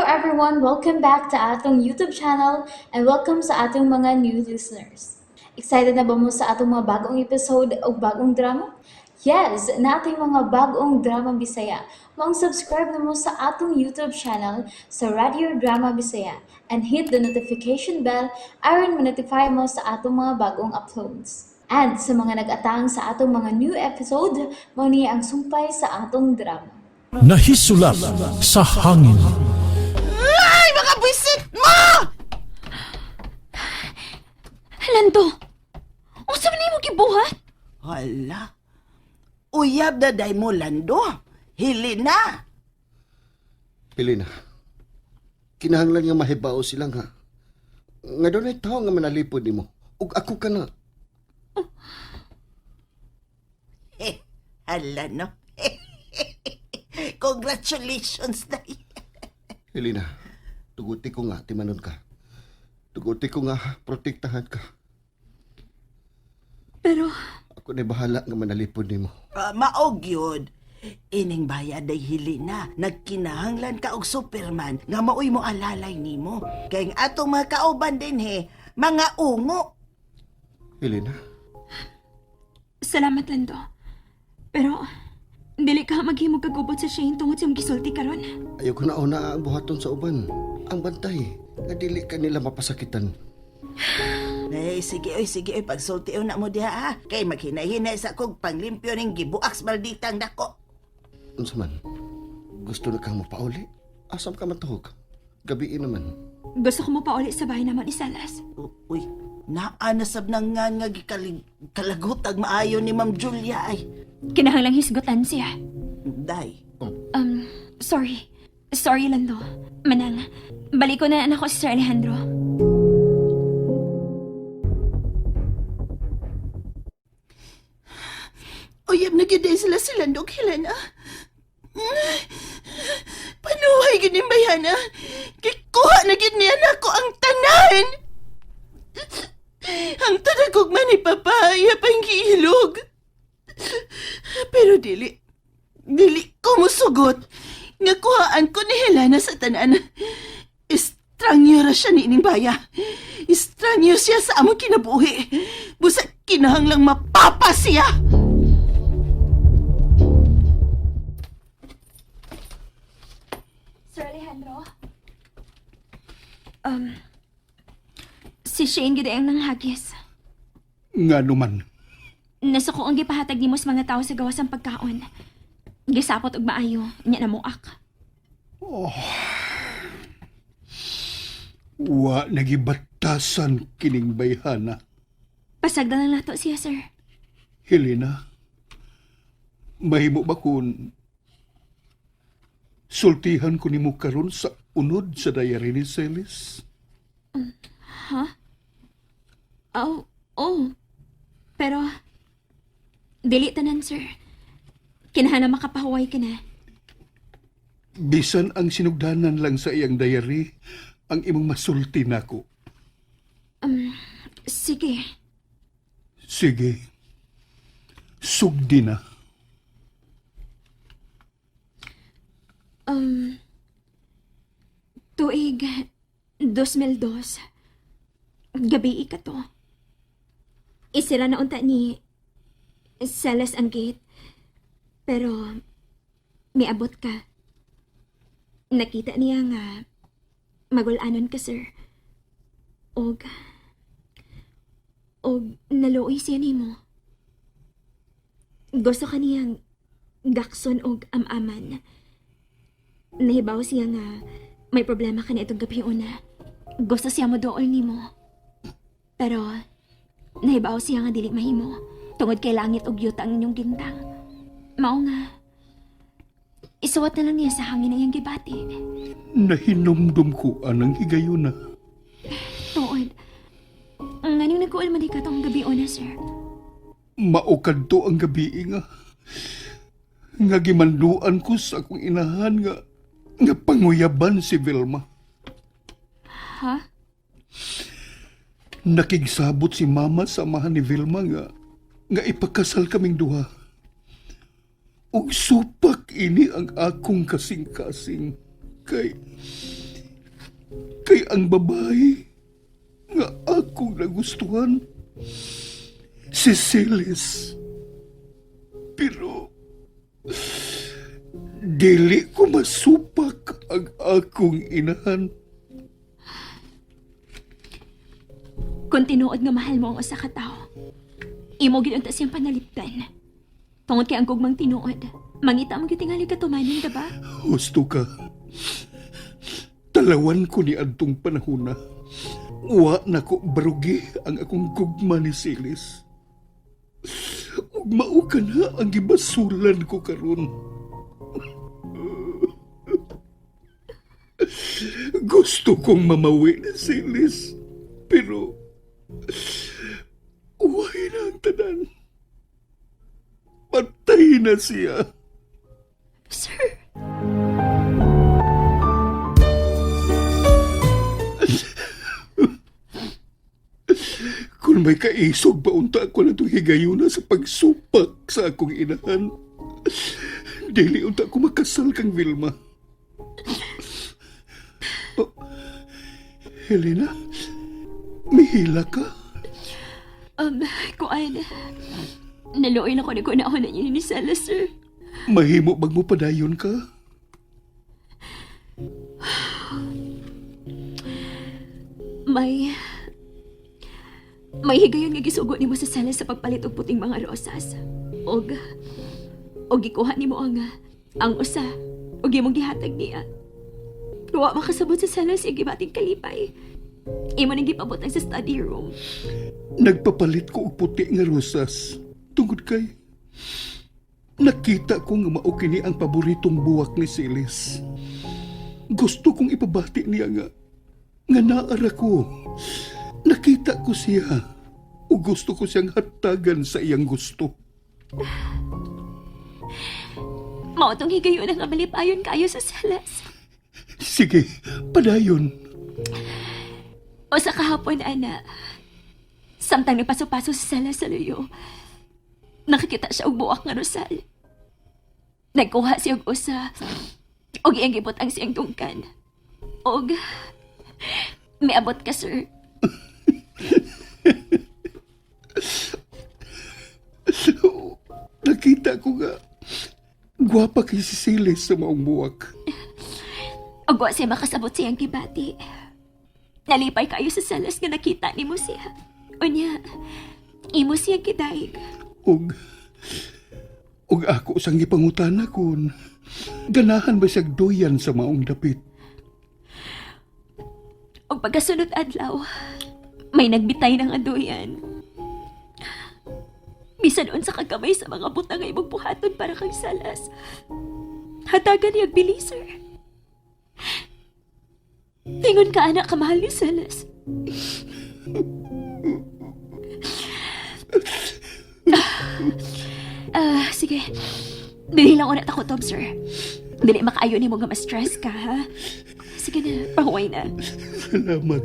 everyone! Welcome back to atong YouTube channel and welcome sa atong mga new listeners. Excited na ba mo sa atong mga bagong episode o bagong drama? Yes, naa tay mga bagong drama Bisaya. Maong subscribe na mo sa atong YouTube channel sa Radio Drama Bisaya and hit the notification bell aron ma-notify mo sa atong mga bagong uploads. And sa mga nag-atang sa atong mga new episode, mao ni ang sumpay sa atong drama. Nahisulat sa hangin. Ay, mga buisit mo! Lando! Unsa man nimo gibuhat? Hala. Uyab na day mo, Lando. Hili na. Pili na. Kinahanglan nga mahibao sila nga. Nga doon ay tao nga manalipod nimo. Ug ako ka na. Eh, hala no. Congratulations, day. Helena, tuguti ko nga timanon ka. Tuguti ko nga protektahan ka. Pero Ako na bahala nga manalipod nimo. Maog yun. Ining bayad day hili na. Nagkinahanglan ka og Superman nga maoy mo alalay nimo. Kay ang atong mga kauban din he, mga ungo. Helena, Salamat, Lando. Pero dili ka maghimo kagubot sa Shane tungod sa imong gisulti karon. Ayaw ko na una ang buhaton sa uban. Ang bantay, nga dili ka nila mapasakitan. Ay, sige oy, sige oy, pagsulti na mo diha ha. Kay maghinay-hinay sa kog panglimpyo ning gibuaks malditang dako. Unsa man, gusto na kang mapauli? Asam ka matuhog? Gabiin naman. Gusto ko mo pauli sa bahay naman ni Salas. Uy, naa na sab na nga nga gikalig kalagutag maayo ni Ma'am Julia ay. Kinahanglang hisgutan siya. Day. Sorry. Sorry, Lando. Manang, balik ko na anak ko si Sir Alejandro. Uyab na gyud day sila si Lando ug Helena. Panuhay gyud ning bayhana. Gikuha na gyud niya nako ang tanan. Ang tanag man ni Papa, iya pang giilog. Pero dili, dili ko musugot. Nga kuhaan ko ni Helena sa tanan. Estrangyo ra siya ni ining baya. Estrangyo siya sa among kinabuhi. Busa kinahanglang mapapa siya. Sir Alejandro? Si Shane gid ang nanghagis. Nga naman. Nasuko ang gipahatag nimo sa mga tao sa gawas ang pagkaon. Gisapot og maayo, nya na muak. Wa nagibatasan kining bayhana. Pasagdan lang nato siya, sir. Helena, mahimo ba kun sultihan ko nimo karon sa unod sa diary ni Celis? Oh. Pero dili tanan, sir. Kinahanglan makapahuway ka na. Bisan ang sinugdanan lang sa iyang diary ang imong masulti nako. Sige. Sige. Sugdi na. Tuig 2002. Gabi ka to. Isira na unta ni Celes ang gate. Pero miabot ka. Nakita niya nga magulanon ka, sir. Og naluoy siya nimo. Gusto ka niyang gakson og amaman. Nahibaw siya nga may problema ka na itong gabi una. Gusto siya mo dool nimo. Pero nahibaw siya nga dili mahimo tungod kay langit ug yuta ang inyong gintang. Mao nga isuwat na lang niya sa hangin ang iyang gibati. Nahinumdum ko anang higayuna. Tuod. Nganing nag-uol man di ka tong gabi una, sir? Mao kadto ang gabi nga. Nga gimanduan ko sa akong inahan nga nga panguyaban si Vilma. Ha? Nakigsabot si mama sa amahan ni Vilma nga nga ipakasal kaming duha. Ug supak ini ang akong kasing-kasing kay Kay ang babae nga akong nagustuhan, si Celis. Pero dili ko masupak ang akong inahan. Kung tinuod nga mahal mo ang usa ka tawo, imo gyud unta siyang panalipdan. Tungod kay ang gugmang tinuod, mangita mo gyud tingali katumanin, diba? Husto ka. Talawan ko ni adtong panahona. Wa na ko barugi ang akong gugma ni Silis. Ug mao ka na ang gibasulan ko karon. Gusto kong mamawi ni Silis, pero uway na ang tanan. Patay na siya. Sir, Kung may kaisog ba unta ako na itong higayuna sa pagsupak sa akong inahan. Dili unta ko makasal kang Vilma. Oh, Helena, mihila ka? kuan, naluoy na ko ni ko na ako na ni Sela, sir. Mahimo bag mo padayon ka? May... May higayon nga gisugo nimo sa sala sa pagpalit og puting mga rosas. Og og gikuha nimo ang usa og imong gihatag niya. Wa makasabot sa sala sa gibating kalipay. Imo nang gipabutang sa study room. Nagpapalit ko og puti nga rosas tungod kay nakita ko nga mao kini ang paboritong buwak ni Silis. Gusto kong ipabati niya nga nga naara ko. Nakita ko siya ug gusto ko siyang hatagan sa iyang gusto. Mao tong higayon nga malipayon kayo sa salas. Sige, padayon. O sa kahapon, ana. Samtang nagpaso-paso sa sala sa luyo, nakakita siya og buwak nga rosal. Nagkuha siya og usa, og iyang gibutang siyang tungkan. Og, miabot ka, sir. Nakita ko nga gwapa kay si Silis sa maong buwak. Og wa siya makasabot siyang gibati. Nalipay kayo sa salas nga nakita nimo siya. Unya, imo siyang gidaig. Og og ako sang gipangutana kon ganahan ba siyag duyan sa maong dapit. Og pagkasunod adlaw, may nagbitay ng aduyan. Bisan unsa ka gamay sa mga butang nga imong buhaton para kang salas. Hatagan niyag bili, sir. Tingon ka, anak, kamahal ni Salas. Ah, sige. Dili lang ulit ako, Tom, sir. Dili makaayo nimo nga ma-stress ka, ha? Sige na, pahuway na. Salamat.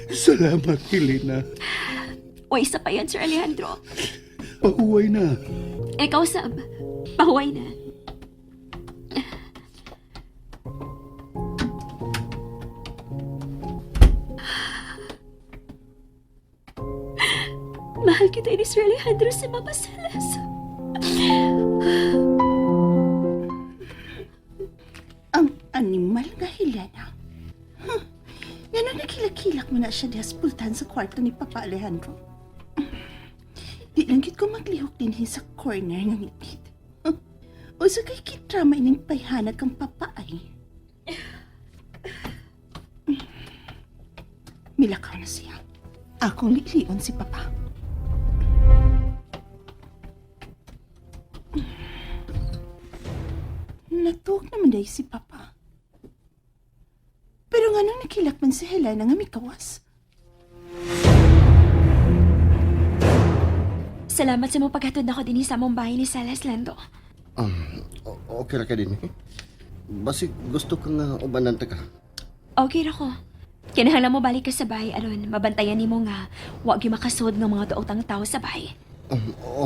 Salamat, Helena. Uy, isa pa yan, Sir Alejandro. Pahuway na. Ikaw, Sab. Pahuway na. Mahal kita ni Sir Alejandro sa Mama Salas. Ang animal nga Helena. Huh. Nga nagkilak-kilak mo na siya diha sa pultahan sa kwarto ni Papa Alejandro. Di lang gid ko maglihok dinhi sa corner nga ngitngit. Huh. O sa kay kitrama ining payhanag kang papa ay. Milakaw na siya. Akong lilion si Papa. Natuok naman dahil si Papa. Pero nga nung nakilak man si Helena nga mikawas. Salamat sa mong paghatod nako dinhi sa among bahay ni Salas Lando. Okay ra ka din eh. Basig gusto ka nga ubanan ta ka. Okay ra ko. Kinahanglan mo balik ka sa bahay aron mabantayan nimo nga wa gyud makasud nga mga daotang tao sa bahay. Oo.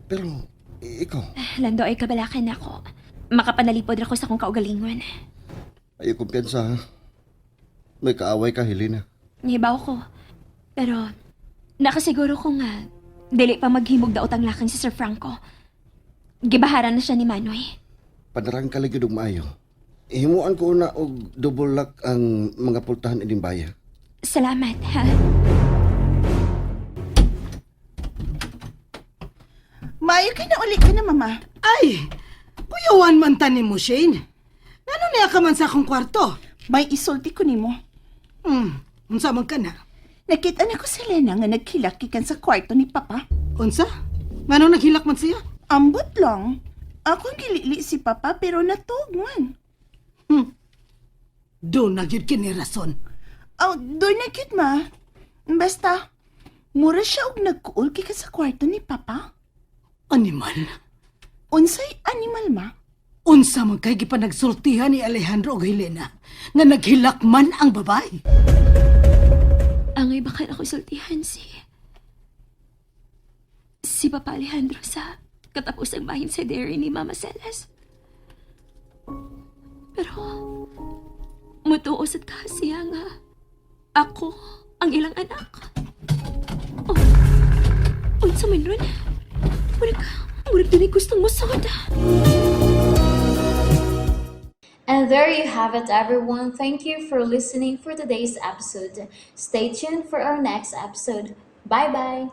Pero ikaw, Lando ay kabalakan nako. Makapanalipod ra ko sa akong kaugalingon. ayaw kumpiyansa ha. May kaaway ka, Helena. Nahibaw ko. Pero, nakasiguro ko nga, dili pa maghimog daot ang lakang si Sir Franco. Gibaharan na siya ni Manoy. Padarang ka lagi og maayo. Himuan ko na og double lock ang mga pultahan ining baya. Salamat, ha? Maayo kay na uli ka na, mama. Ay, kuyawan man tani mo, Shane. Ngano niya ka man sa akong kwarto? May isulti ko nimo. Unsa man ka na? Nakita na ko si Lena nga nagkilak-kikan sa kwarto ni Papa. Unsa? Ngano naghilak man siya? Ambot lang. Ako ang gilili si Papa pero natug man. Doon na gyud kini rason. Oh, doon na cute ma. Basta, mura siya og nagkuol kika sa kwarto ni Papa. Animal. Unsay animal ma? Unsa man kay gipanagsultihan ni Alejandro og Helena nga naghilak man ang babae. Angay baka ako isultihan si... Si Papa Alejandro sa katapusang bahin sa dairy ni Mama Celes. Pero, mutuo sa ka siya nga ako ang ilang anak. Oh, unsa man ron? Murag, murag dunay gustong musod. And there you have it, everyone. Thank you for listening for today's episode. Stay tuned for our next episode. Bye bye.